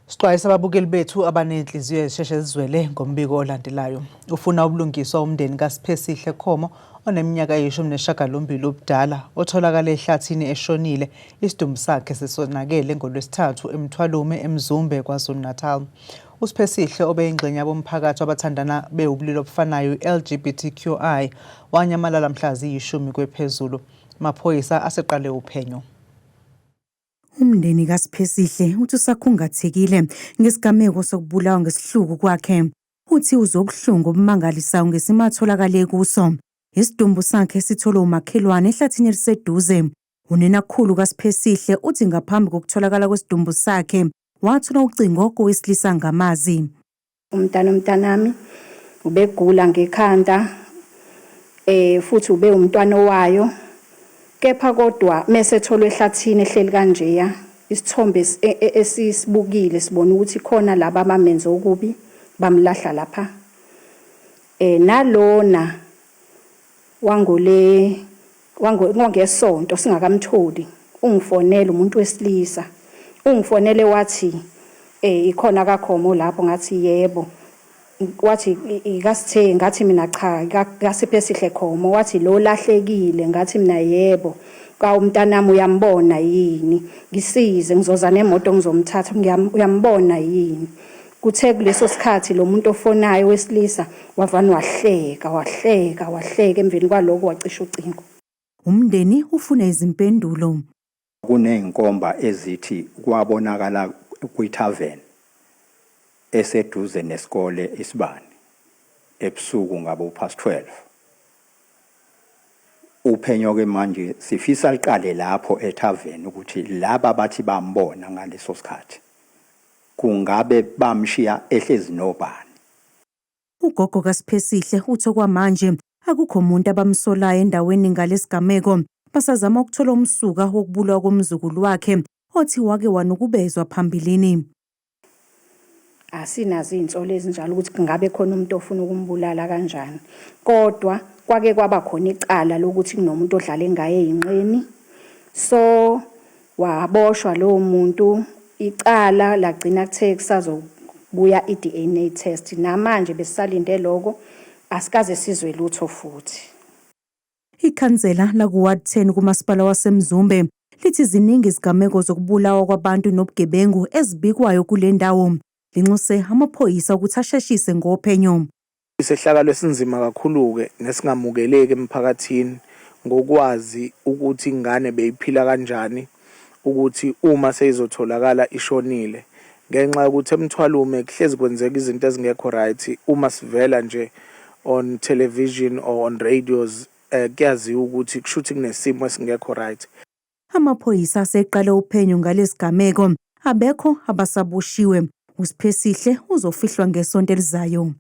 Sixwayisa ababukeli bethu abanenhliziyo ezisheshe zizwele ngombiko olandelayo. Ufuna ubulungiswa umndeni kaSiphesihle Khomo oneminyaka eyi-18 ubudala otholakale ehlathini eshonile isidumbu sakhe sesonakele ngoLwesithathu eMthwalume eMzumbe KwaZulu-Natal. USiphesihle obeyingxenye yabomphakathi wabathandana bewubulili obufanayo i-LGBTQI wanyamalala mhla ziyishumi kwephezulu. Amaphoyisa aseqale uphenyo. Umndeni kaSiphesihle uthi usakhungathekile ngesigameko sokubulawa ngesihluku kwakhe. Uthi uzwe ubuhlungu obumangalisayo ngesimo atholakale kuso. Isidumbu sakhe sitholwe umakhelwane ehlathini eliseduze. Uninakhulu kaSiphesihle uthi ngaphambi kokutholakala kwesidumbu sakhe, wathola ucingo kowesilisa angamazi. Umntana umntanami ubegula ngekhanda futhi ube umntwana owayo kepha kodwa mese etholwe ehlathini ehleli kanjeya isithombe esisibukile sibona ukuthi khona laba abamenze okubi bamlahla lapha nalona Wangole wangeSonto singakamtholi ungifonele umuntu wesilisa ungifonele wathi ikhona kaKhomo lapho ngathi yebo wathi ikasithe ngathi mina cha kaSiphesihle Khomo wathi lo lahlekile ngathi mina yebo ka umntanami uyambona yini ngisize ngizoza nemoto ngizomthatha uyambona yini Kuthe kuleso sikhathi lo muntu ofonayo wesilisa wavane wahleka, wahleka, wahleka emveni kwaloko wacisha ucingo. Umndeni ufuna izimpendulo. Kunezinkomba ezithi kwabonakala kwi-tavern eseduze nesikole iSibani ebusuku ngabo-past 12. Uphenyo-ke manje sifisa liqale lapho ethaveni ukuthi laba abathi bambona ngaleso sikhathi Kungabe bamshiya ehlezi nobani? Ugogo kaSiphesihle uthi okwamanje akukho muntu abamsolayo endaweni ngalesigameko. Basazama ukuthola umsuka wokubulawa komzukulu wakhe othi wake wanukubezwa phambilini. Asinazo iy'nsolo ezinjalo ukuthi kungabe khona umuntu ofuna ukumbulala kanjani. Kodwa kwake kwaba khona icala lokuthi kunomuntu odlale ngaye eyinqeni. So Waboshwa lowo muntu icala lagcina kuthe kusazobuya i-DNA test namanje besisalinde lokho asikaze sizwe lutho futhi. Ikhansela laku-Ward 10 kuMasipala waseMzumbe lithi ziningi izigameko zokubulawa kwabantu nobugebengu ezibikwayo kule ndawo. Linxuse amaphoyisa ukuthi asheshise ngophenyo. Isehlakalo esinzima kakhulu-ke nesingamukeleki emphakathini ngokwazi ukuthi ingane beyiphila kanjani ukuthi uma seyizotholakala ishonile ngenxa yokuthi eMthwalume kuhlezi kwenzeka izinto ezingekho right uma sivela nje on television or on radios kuyaziwa ukuthi kushuthi kunesimo esingekho right. Amaphoyisa aseqale uphenyo ngalesigameko. Abekho abasaboshiwe. USiphesihle uzofihlwa ngesonto elizayo.